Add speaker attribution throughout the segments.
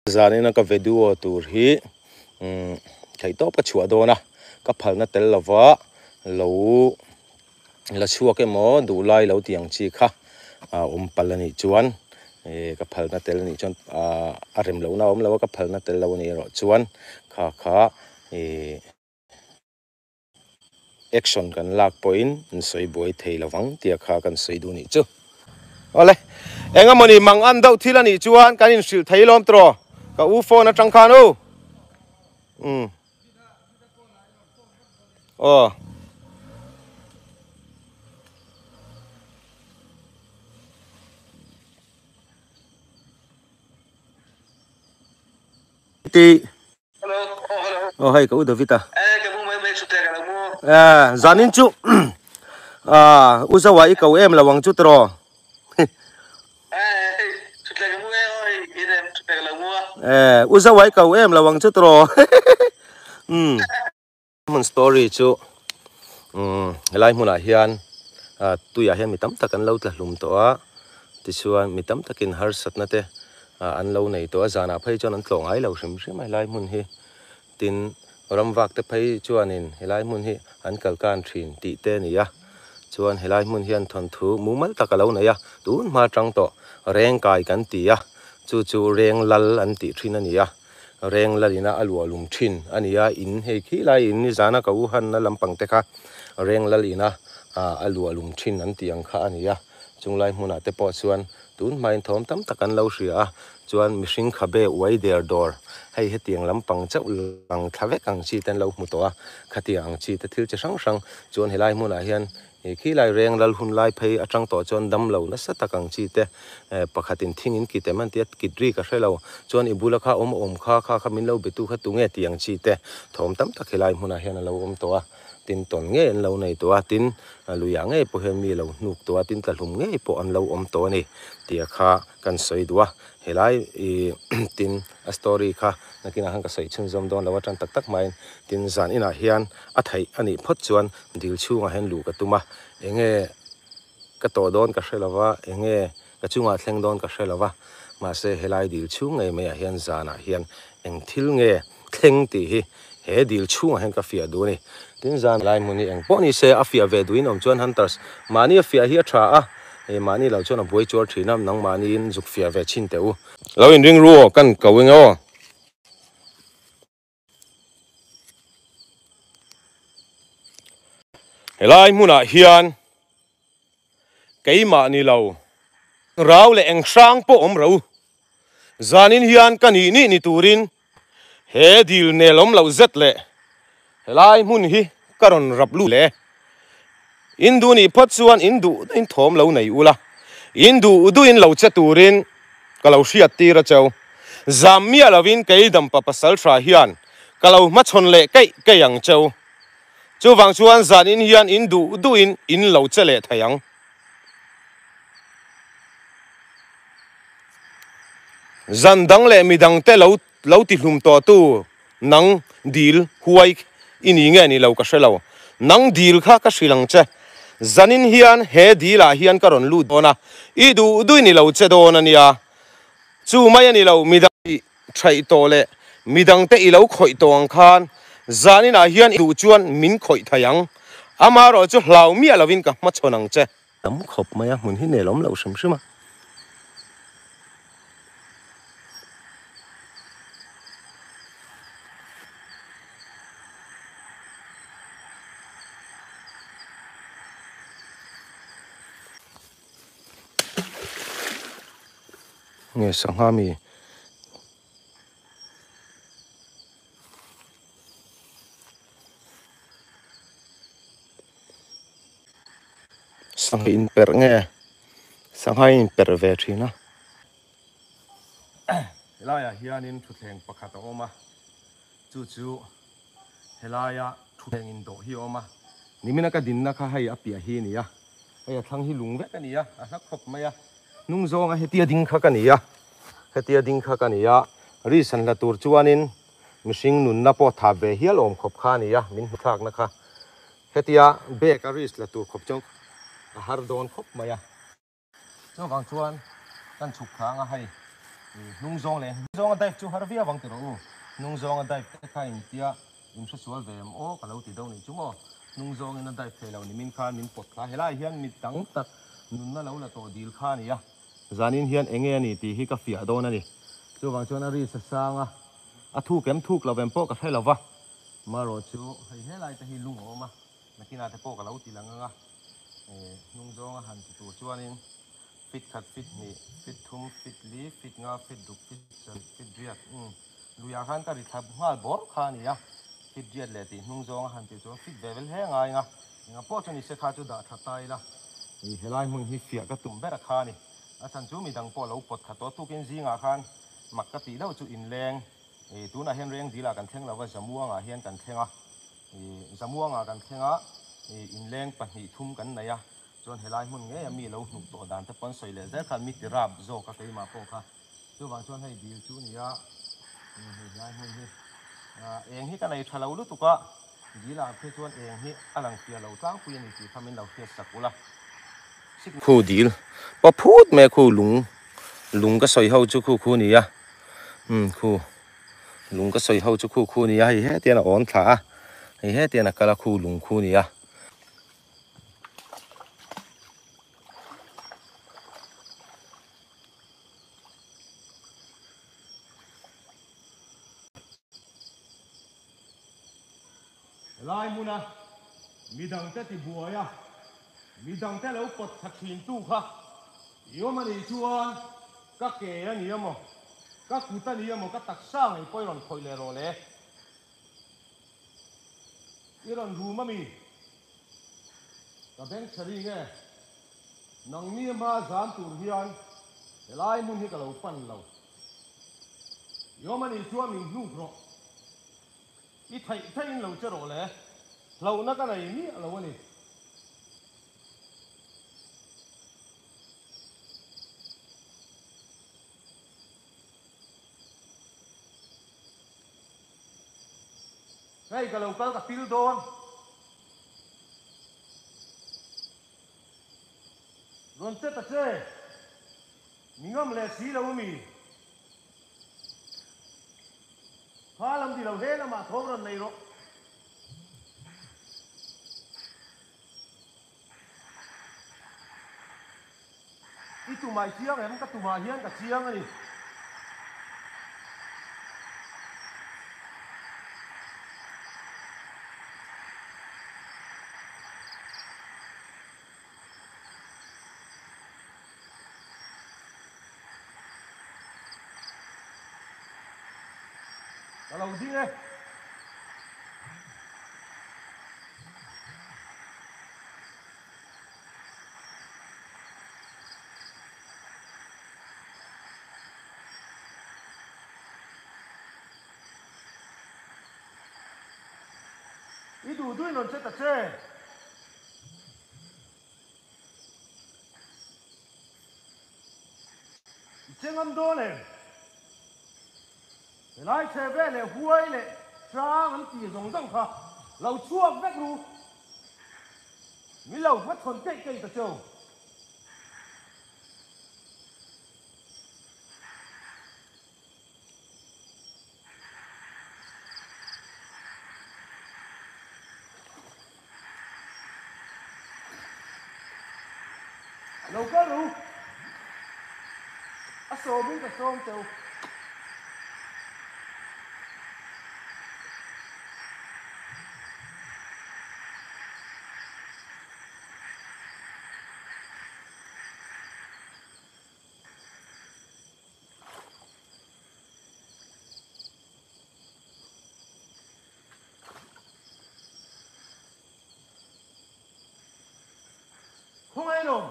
Speaker 1: Zanina ka vedio tur hi theihtawp ka chhuah dawn a, ka phalna tel lova lo la chhuak emaw duhlai lo tih ang chi kha a awm palh a nih chuan ka phalna tel a nih chuan a rem lohna a awm lo a, ka phalna tel lo a nih erawh chuan kha kha ih. Action kan lak pawhin an sawi buai thei lo vang tia kha kan sawi duh nih chu. Awle, eng emawni mang an deuh thil a nih chuan kan inhrilh thei lawm tawh ka u phone atang khan u. Umm. Aw. Ti.
Speaker 2: Hello, oh hello.
Speaker 1: Oh hei ka u David a.
Speaker 2: Eh ka mu mai mai chu te ka lo mu.
Speaker 1: Eh zanin chu ah u zawa i ko em lo ang chu tro.
Speaker 2: Eh hei chu te ka mu e oi i rem chu te ka lo mu a.
Speaker 1: Eh u zawa i ko em lo ang chu tro. Um. Hmun story chu umm helai hmunah hian ah tuiah hian mi tam tak an lo tla hlum tawh a tichuan mi tam takin harsatna te ah an lo nei tawh a zanah phei chuan an tlawh ngai lo hrim hrim a helai hmun hi tin ram vak te phei chuanin helai hmun hi an kal kan thin tih te a ni a chuan helai hmun hian thawnthu mumal tak a lo nei a tun hma tang tawh reng kai kan ti a chu chu reng lal an tih thin a ni a. Reng lalina a luah lum thin a ni a, in hei khi lai in nizana ka u hanna lampang te kha reng lalina a luah lum thin an tih ang kha a ni a, chunglai hmunah te pawh chuan tun hmain thawm tam tak an lo hria a, chuan mihring khabe uai der dawr hei hetiang lampang chauh lang thla vek ang chi te an lo hmu tawh a, khatiang ang chi te thil chi hrang hrang chuan helai hmunah hian He khi lai reng lal hun lai phei atang tawh chuan dam lo nasa tak ang chi te pakhatin thing in kit em an ti a, kit ri ka hre lo. Chuan i bula kha awm awm kha kha kha min lo be tu kha tunge tih ang chi te thawm tam tak helai hmunah hian a lo awm tawh a, tin tawn ngei an lo nei tawh a, tin luiah ngei pawh hian mi lo hnuk tawh a, tin tlahlum ngei pawh an lo awm tawh a ni tih kha kan sawi duh a. Helai i tin a story kha nakinah khan ka sawi chhunzawm dawn lo a tan tak tak hmain tin zan inah hian a theih a nih phawt chuan dil chhungah hian luh ka tum a, enge ka tawh dawn ka hre lova, enge ka chungah thleng dawn ka hre lova, mahse helai dil chhung ngei maiah hian zanah hian eng thil nge thleng tih hi he dil chhungah hian ka fiah duh a ni. Tin zan lai hmun hi eng pawh ni se a fiah ve duhin awm chuan Hunters mahni a fiah hi a tha a, hei mahni lo chuan a buai chuar thin a, nangmahniin zuk fiah ve chhin teh u. Lo inring ru aw, kan ko eng aw. Helai hmunah hian keimah ni lo rau leh eng hrang pawh awm ro. Zanin hian ka nih nih ni turin he dil nel awm loh zet leh helai hmun hi ka rawn rap lut hle. In duh nih phawt chuan in duh duhin thawm lo nei ula, in duh duhin lo che turin ka lo hriat tir a cheu. Zam miah lovin kei dampa pasal tha hian ka lo hmachhawn leh keih keih ang cheu. Chuvang chuan zanin hian in duh duhin in lo che leh thei ang. Zan dang leh midang te lo lo ti hlum tawh tu nang dil huai i ni nge ni lo ka hre lo. Nang dil kha ka hrilh ang che. Zanin hian he dil ah hian ka rawn lut dawn a, i duh duh i ni lo che dawn a nia. Chu mai a ni lo, midang i thaih tawh leh midang te i lo khawih tawh ang khan zanin ah hian i duh chuan min khawih thei ang. Amaherawhchu hlau miah lovin ka hmachhawn ang che. Tam khawp mai a, hmun hi nelawm loh hrim hrim a. Nge sangha mi. Sangha in perh nge sangha in perh ve thin a. Helaiah hianin thutthleng pakhat a awm a, chu chu helaia thutthleng indawh hi a awm a, nimina ka dinna kha hei a piah hi a ni a, hei a thlang hi lung vek a ni a, a hla khawp mai a, hnung zawnga hetia ding kha ka ni a, hetia ding kha ka ni a, ri san hla tur chuanin mihring nunna pawh thap ve hial awm khawp kha a ni a, min hmu thlakna kha. Hetia bag a risk la tur khawp chuan a har dawn khawp mai a. Chuvang chuan kan chhuk thla anga hei Hnung zawng leh hnung zawnga dive chu har viau ang ti rawh u. Hnung zawnga dive te kha in tia in hre sual ve em aw ka lo ti deuh nih chu maw. Hnung zawngin a dive thei lo ni min khan min pawt thla. Helai hian mi dang tak nunna lo la tawh dil kha a ni a. Zanin hian enge a ni tih hi ka fiah dawn a ni. Chuvang chuan a ri sa sang a, a thuk em thuk lo em pawh ka hre lo va. Marawh chu hei helai te hi lung a awm a, nakinah te pawh ka lo ti lang ang a. Hnung zawnga han ti tur chuanin Fit khat, fit hnih, fit thum, fit li, fit nga, fit ruk, fit sarih, fit riat, umm. Luiah khan ka ri thla nghal bawr kha a ni a, fit riat leh tih hnung zawng a han tih chuan fit ve vel hle ngai ang a, enga pawh chu ni se kha chu dah tha ta ila. Ih helai hmun hi fiah ka tum ber a kha a ni. A chhan chu midang pawh lo pawt khat tawh tukin zingah khan mak ka tih deuh chu inleng ih tunah hian reng dilah kan thleng lo va, Zamuangah hian kan thleng a, ih Zamuangah kan thleng a, ih inleng pahnih thum kan nei a. Chuan helai hmun ngei a mi lo hnuh tawh dan te pawn sawi leh zel khan mi ti rap zawk a keimah pawh kha. Chuvang chuan hei dil chu nia hei helai hmun hi eng hi ka nei tha lo lutuk a, dil ah phei chuan eng hi a lang fiah lo tlangpui a ni tih kha min lo hriat sak ula. Khu dil paw phut mai a khu lung lung ka sawi ho chu khu khu nia umm khu lung ka sawi ho chu khu khu nia hei hetian a awn thla a hei hetian a kal a khu lung khu nia. Helai hmuna midangte tibuai a, midangte lo pawt thla thintu kha i awm a nih chuan ka ke a ni emaw, ka kut a ni emaw, ka taksa ngei pawh i rawn khawih leh rawh le. I rawn rum a mi? Ka beng chhe ring e. Nangni hma zam tur hian helai hmun hi ka lo pan lo. I awm a nih chuan min hnuk rawh. I theih theihin lo che rawh le. Hlauhna ka nei miah lo a ni. Hei ka lo kal ka pil dawn. Rawn che ta che. Mi ngam leh si lo mi. Kha lam ti lo he lamah thawm rawn nei rawh. I tumah i chiang em? Ka tumah hian ka chiang a ni. Ka lo ding e. I duh duhin rawn che ta che. I che ngam dawn em? Helai chhe vel leh huai leh hrang an tih zawng zawng kha lo chhuak vek ru. Mi lo hmachhawn keih keih ta cheu. Lo kal ru. A sawmin ka sawm cheu. Khawngaih lawm.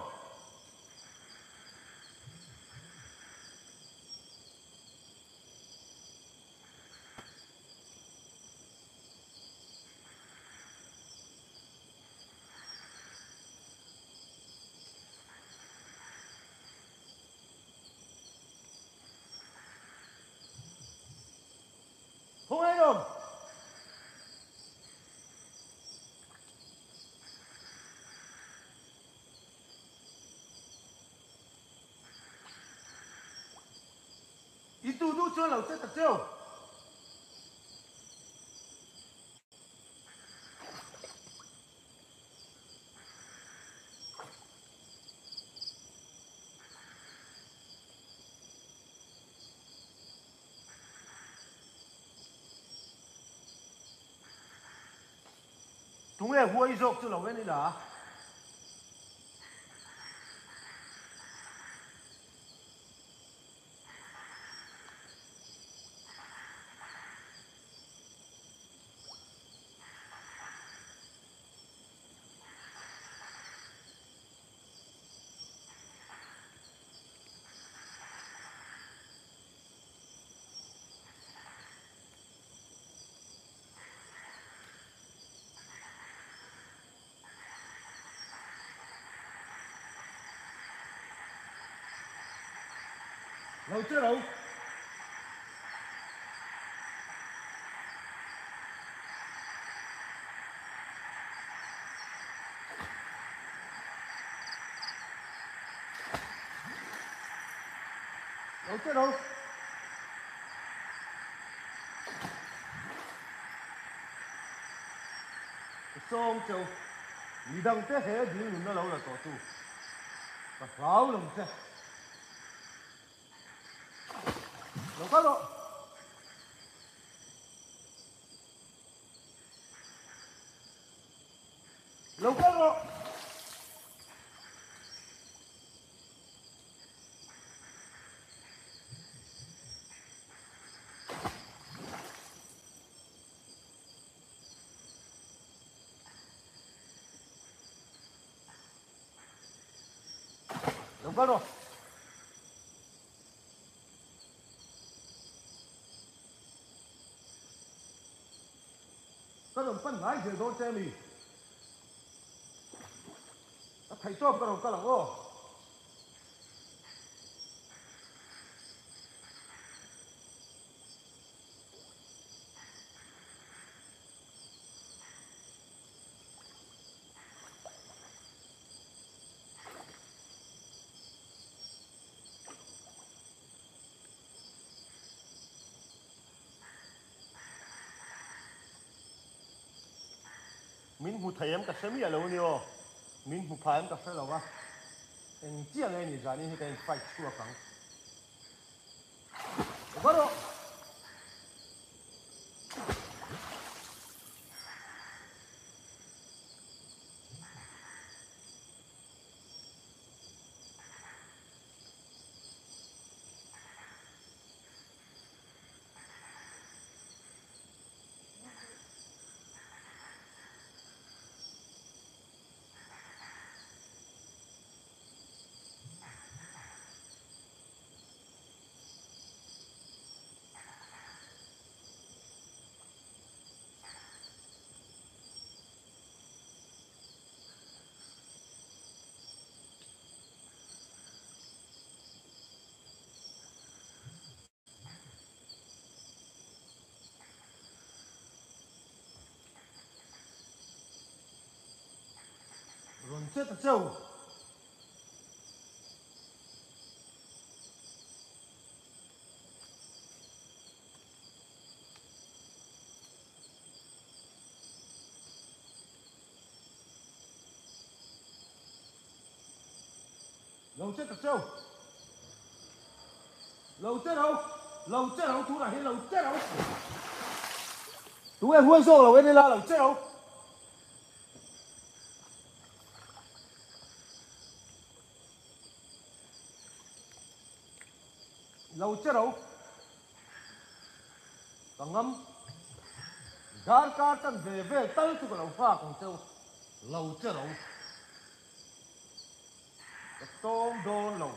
Speaker 1: chuan lo che ta cheu. Tunge huai zawk chu lo en ila. Lo che ro. Lo che ro. Ka sawm cheu. Midangte he dil nunna lo la tawh tu. Ka hlau lo che. Lo kal rawh. Lo kal rawh. Lo kal rawh. Ka rawn pan hnai zel dawn che a mi. Ka theihtawp ka rawn kal ang aw. Min hmu thei em ka hre miah lo a ni aw. Min hmu pha em ka hre lo a. Eng chiah nge ni zanin hi ka in fight chhuak ang. Va rawh! Rawn che ta cheu. Lo che ta cheu. Lo che ro. Lo che ro tunah hian lo che ro. Tunge huai zawk lo en ila lo che ro. Lo che ro. Ka ngam. Darkar chan ve vel tal chu ka lo nghak ang cheu. Lo che ro. Ka tawng dawn lo.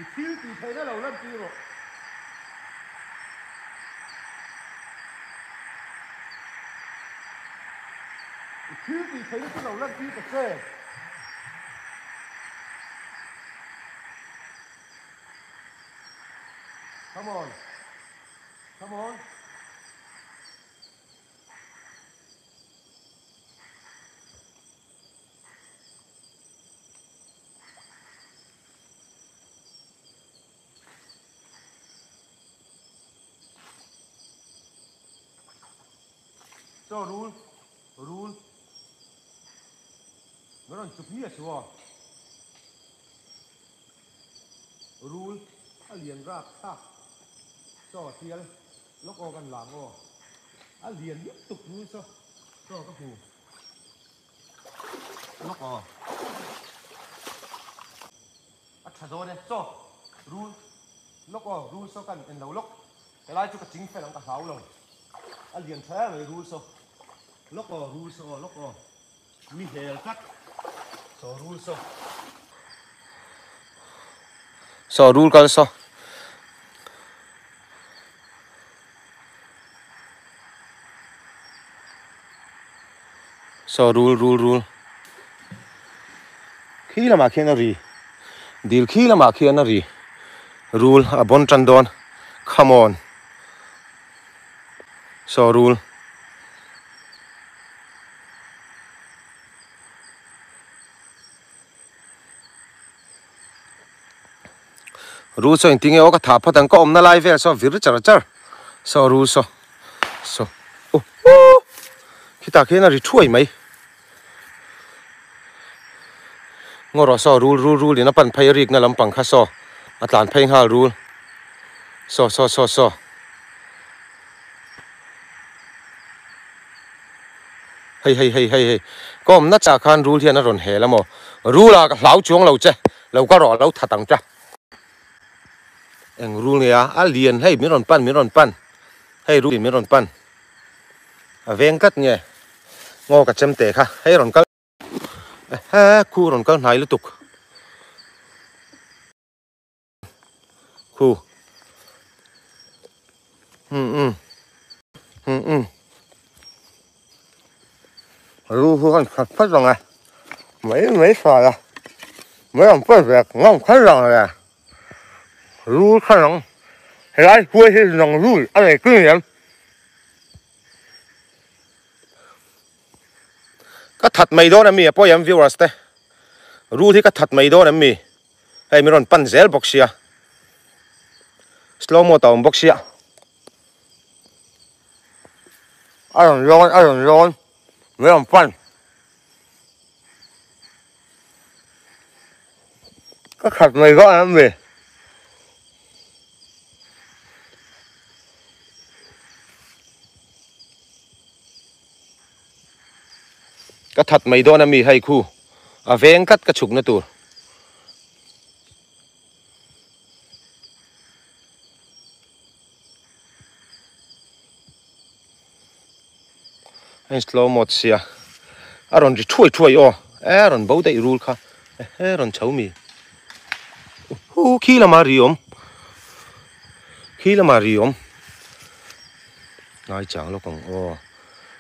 Speaker 1: I thil tih theihna lo lan tir rawh. I thil tih theihna chu lo lan tir ta che. Come on. Come on. Chaw rul rul min rawn chuk miah chu aw. Rul a lian rak thlak chaw tial lawk aw kan lang aw. A lian lutuk rul chaw chaw ka hmu lawk aw. A tha dawn e chaw rul lawk aw rul saw kan en lo lawk helai chu ka ching fel ang ka hlau lo a lian tha em mai rul saw lawk aw rul saw aw lawk aw mi hel tlat saw rul saw saw rul kal saw Saw rul rul rul khi lamah khian a ri dil khi lamah khian a ri rul a bawn tan dawn come on saw rul Rul saw engtin nge aw ka thah phawt ang ka awmna lai vel saw vir char char saw rul saw saw uh uh khitah khian a ri thuai mai ngaw rawh saw rul rul rul in a pan phei a rikna lampang kha saw a tlan phei nghal rul saw saw saw saw. Hei hei hei hei hei ka awmna chah khan rul hian a rawn hel a maw rul ah ka hlau chuang lo che lo ka rawh lo that ang che eng rul nge a a lian hei min rawn pan min rawn pan hei rul in min rawn pan a veng tlat nge ngaw ka chem te kha hei rawn kal he khu rawn kal hnai lutuk. Khu. Um um. Um um. Lu khu kan khat phat rang e. Mai mai sa la. Mai ang phat ve ngam khat rang le. Lu khat rang. Helai huai hi nang lu a nei kun em. Ka that mai dawn em mi a pawi em viewers te. Rul hi ka that mai dawn em mi. Hei min rawn pan zel bawk sia. Slow mo ta awm bawk sia. A rawn lawn a rawn lawn min rawn pan. Ka khat mai vak em mi. Ka that mai dawn a mi hei khu a veng tlat ka chhuk na tur. Hei slow mode sia a rawn ri thuai thuai aw e a rawn bo daih rul kha e rawn chho mi hu khi lama ri awm khi lama ri awm ngai chang lawk ang aw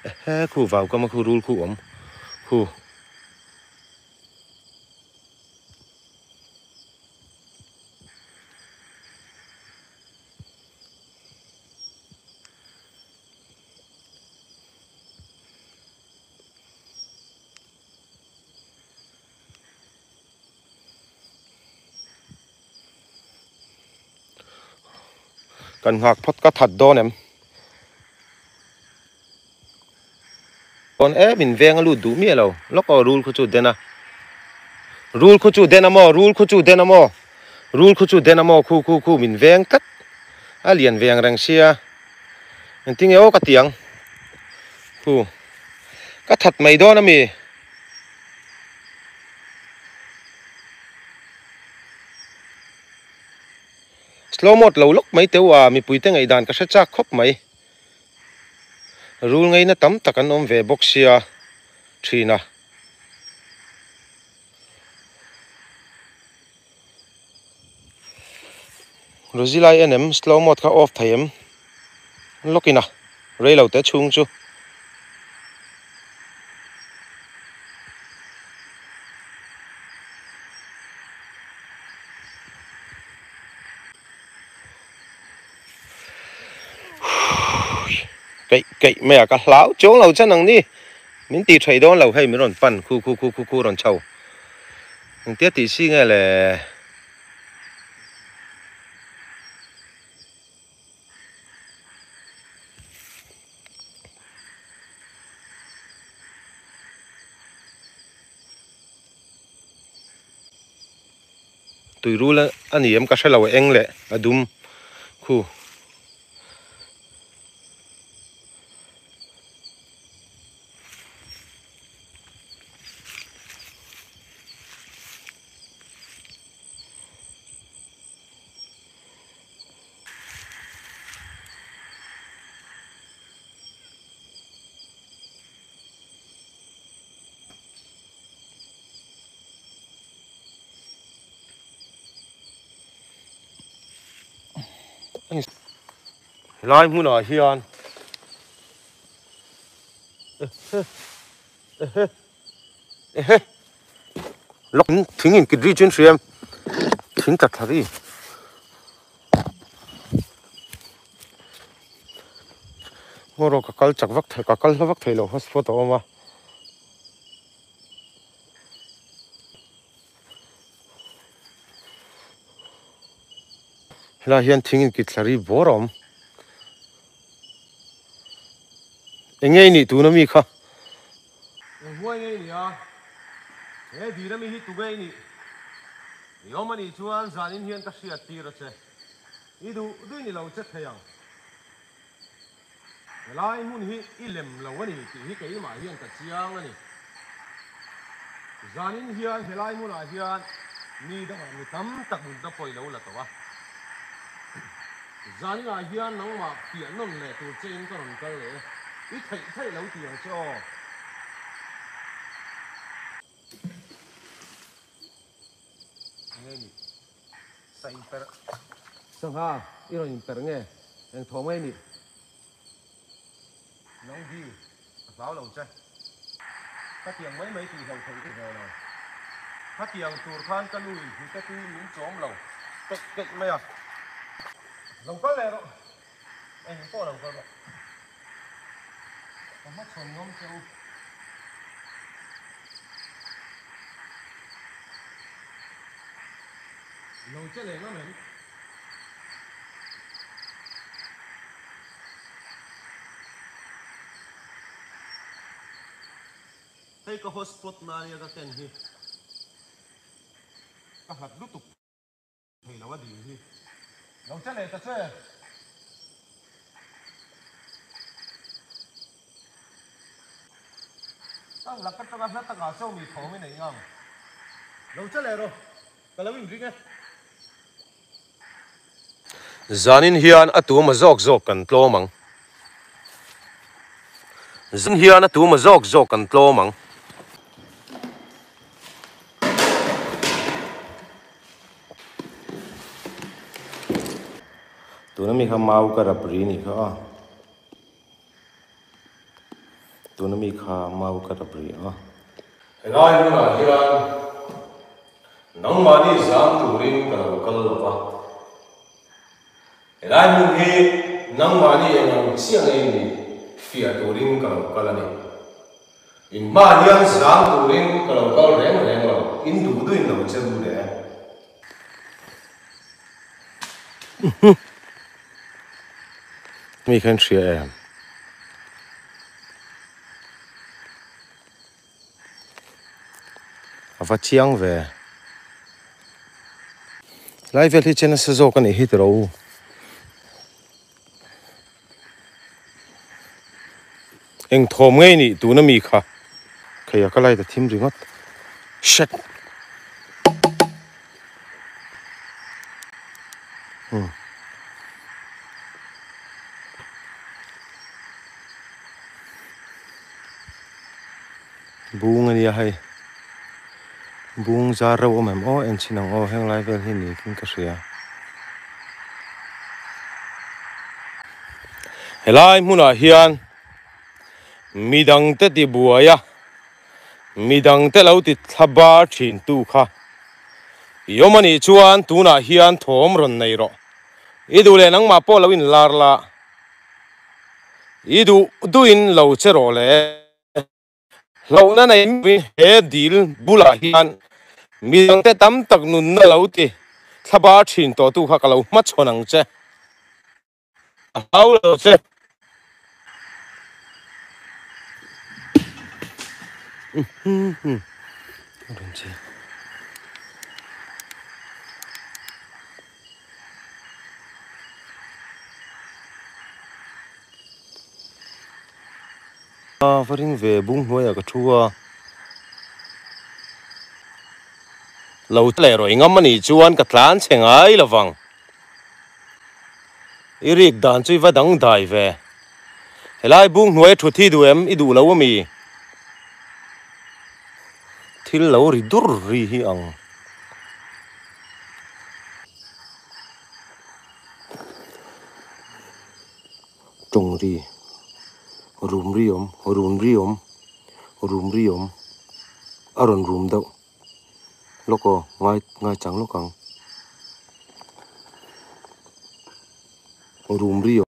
Speaker 1: ehe khu vau kama khu rul khu awm khu. Kan nghak phawt ka that dawn em? Pawn em in veng a lut duh miah lo. Lawk aw rul khu chu den a. Rul khu chu den a maw? Rul khu chu den a maw? Rul khu chu den a maw? Khu khu khu min veng tlat. A lian veng reng sia. Engtinge aw ka ti ang. Khu. Ka that mai dawn a mi. Slow mode lo lawk mai teu a mipui te ngaihdan ka hre chak khawp mai. Rul ngaina tam tak an awm ve bawk sia thin a. Rosy lai en em slow mode kha off thei em lawk in a rei lo te chhung chu. Keih keih mai a ka hlau chuang lo chan ang ni min tih theih dawn lo hei min rawn pan khu khu khu khu khu rawn chho engtia tih si nge le. Tuirul a ni em ka hre lo a eng leh a dum khu. Helai hmunah hian thing in kit ri chu in hria em thing tla thla ri. Ngaw rawh ka kal chak vak thei ka kal hla vak thei lo hotspot a awm a. Helai hian thing in kit thla ri bawr a awm. Eng nge i nih tuna mi kha? Eng huai nge i nih a? He dil ami hi tu nge i nih? I awm a nih chuan zanin hian ka hriat tir a che. I duh duh ni lo che thei ang. Helai hmun hi i lem lo a ni tih hi keimah hian ka chiang a ni. Zanin hian helai hmunah hian mi dangah mi tam tak mutna pawh i lo la tawh a. Zaninah hian nangmah piah nawn leh tur chein ka rawn kal leh e. I theih theih lo ti ang che aw. Enge ni? Sa inperh. Sangha i rawn inperh nge? Eng thaw mai ni? Nang bi ka hlau lo che. Ka tiang mai mai tih hlo theih ve lo. Khatiang tur khan ka nu in hnute tui min chawm lo keih keih mai a. Lo kal leh rawh. Eng pawh lo kal rawh. Ka hmachhawn ngam che u. Lo che leh ngam em? Hei ka hotspot na ania ka ken hi. Ka hlat lutuk. Thei lo a dil hi. Lo che leh ta che. Ka lak atanga hla takah chaw mi thawm i nei ngam. Lo che leh rawh. Ka lo inring e. Zanin hian a tuma zawk zawk kan tlawm ang. Zan hian a tuma zawk zawk kan tlawm ang. Tuna mi kha mau ka rap ri nih kha a tuna mi kha mau ka rap ri a. Helai hunah hian nangmahni zam turin ka lo kal lo va, helai hmun hi nangmahni eng ang chiah ngei nih fiah turin ka lo kal a ni. In hma hian zang turin ka lo kal reng reng lo, in duh duhin lo che u le. Mi khan hria em? A va chiang ve. Lai vel hi che nasa zawk a nih hi tiro u. Eng thawm ngei nih tuna mi kha. Kheia ka light a thim ringawt. Shit. Hmm. Bung ania hei. Bung zar reuh awm em aw en chhin ang aw heng lai vel hi ni in ka hria. Helai hmunah hian midangte ti buai a, midangte lo ti thla bar thin tu kha i awm anih chuan tunah hian thawm rawn nei rawh. I duh leh nangmah pawh lo inlar la, i duh duhin lo che rawh le. Hlauhna nei miin he dil bulah hian midangte tam tak nunna lo ti thlaba thin tawhtu kha ka lo hmachhawn ang che. A hlau lo che. A va ring ve bung hnuaiah ka thu a. Lo leh rawh i ngam a nih chuan ka tlan chhe ngai lo vang. I rik dan chu i va dang dai ve. Helai bung hnuai a thut hi duh em? I duh lo ami? Thil lo ri dur ri hi ang. Tawng ri, rum ri awm, run ri awm, rum ri awm, a rawn rum deuh lawk aw, ngai ngai chang lawk ang, rum ri awm.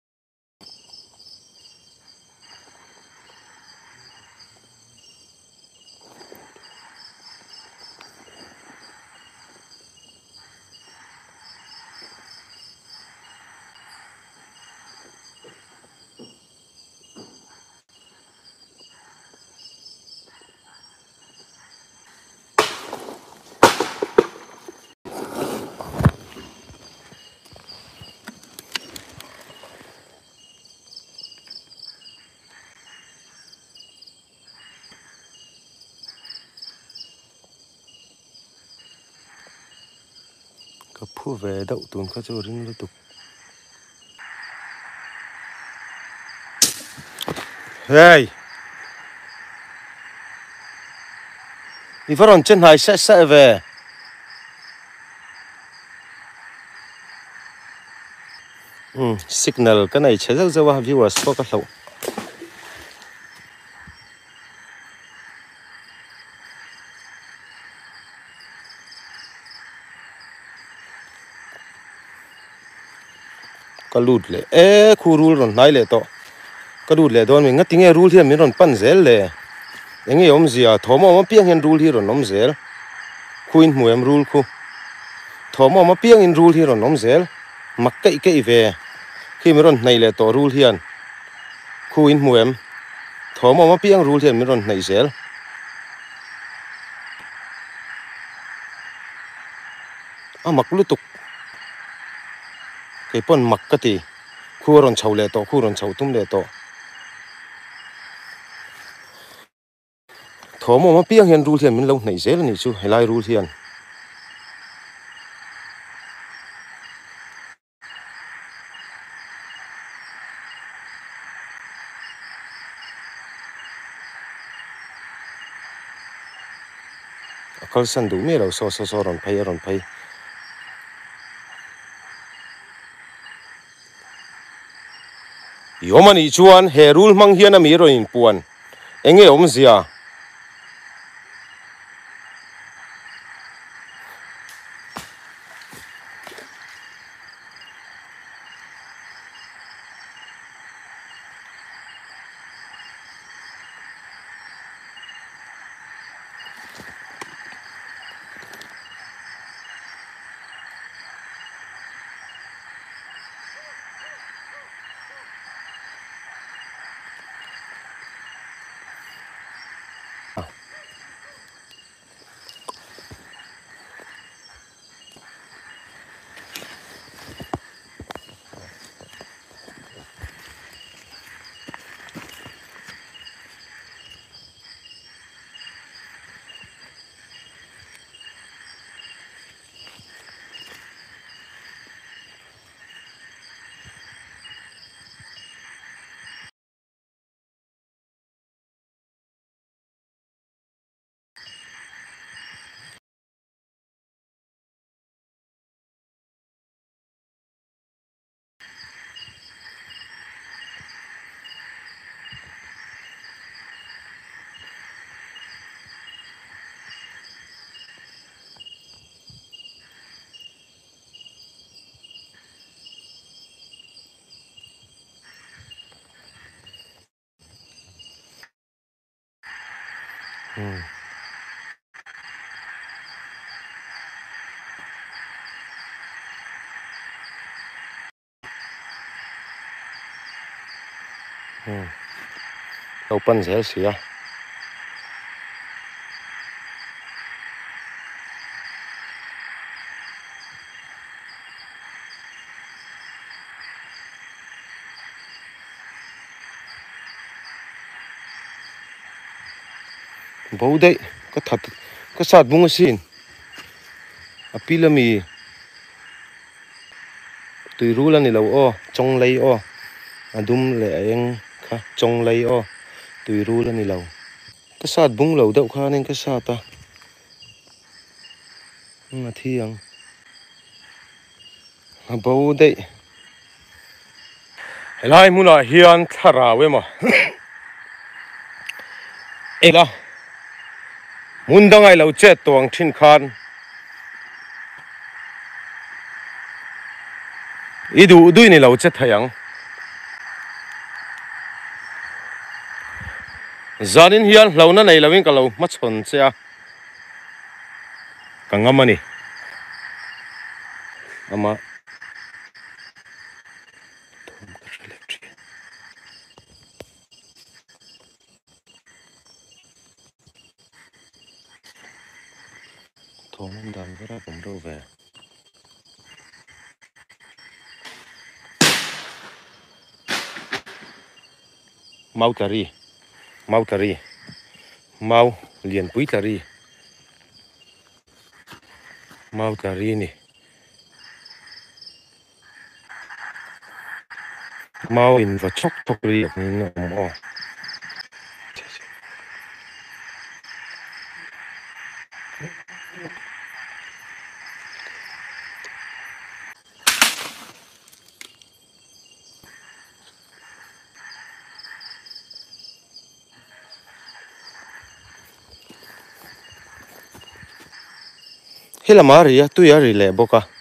Speaker 1: Ka phu ve deuh tun kha chu ring lutuk. Hey! I va rawn che hnai seh seh ve. Um, signal ka nei chhe zeuh zeuh a, viewers pawh ka hloh. Ka lut leh e khu rul rawn hnai leh tawh ka lut leh dawn mi ngati nge rul hian min rawn pan zel le eng nge awmzia thawm awm apiang hian rul hi rawn awm zel khu in hmu em rul khu thawm awm apiang in rul hi rawn awm zel mak keih keih ve khi min rawn hnaih leh tawh rul hian khu in hmu em thawm awm apiang rul hian min rawn hnaih zel. A mak lutuk. Kei pawn mak ka ti. Khu a rawn chho leh tawh, khu rawn chho tum leh tawh. Thawm awm apiang hian rul hian min lo hnaih zel a nih chu helai rul hian. A kalsan duh miah lo saw saw saw a rawn phei a rawn phei. I awm anih chuan he rul hmang hian a mi rawn inpuan eng nge awmzia? Lo pan zel si a. Bo daih ka that ka sat bung asin a pil ami tui rul a ni lo aw chawng lei aw a dum leh a eng kha chawng lei aw tui rul a ni lo ka sat bung lo deuh khanin ka sat a a thi ang a bo daih helai hmunah hian thlarau emaw ela hmun danga i lo chet tawh ang thin khan i duh duhin i lo che thei ang zanin hian hlauhna nei loin ka lo hmachhawn che a. Ka ngam a ni. Ama thawm ka hre leh thin. Thawm awm dan ber a awm reuh ve. Mau tla ri, mau tla ri, mau lianpui tla ri, mau tla ri ni. Mau in va chhawk chhawk ri ang in a awm aw. Helama ri a tui a ri leh bawk a.